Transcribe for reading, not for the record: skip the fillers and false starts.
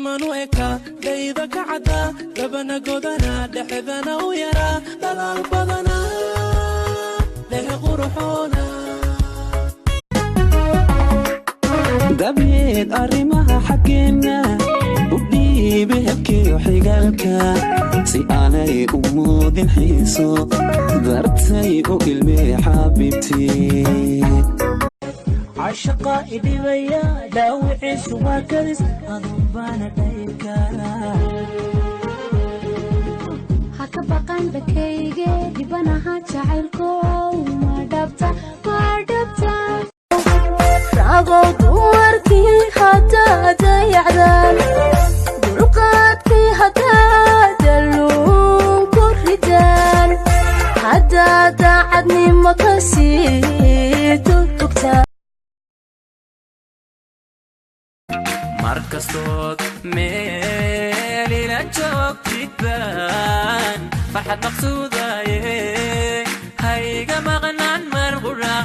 Manu eka dayda ka cadda, labana godana, dhexdana u yaraa, dhalaal badana, dhehe quruxoona. Dabyeed arrimaha xaggeenna u dhiibe hebkiyo xigaalka, si aanay u muudin xiiso dartay u ilmee xabiibtii. Cashaqa idhibaya, dhaawiciisu waa kadis, adun baana dhayi karaa. Ha ka baqan dhakayge, dhibanaha jacaylkow, ma dhabta, ma dhabta? Ragow, dumarkii haddaad dayacdaan, dulqaadkii haddaad dalluun ku ridaan, haddaad daacadnimo ka sii tugtugtaan. Mar kastood meel ila joogtid baan farxad maqsuudaye, hayga maqnaan mar qura.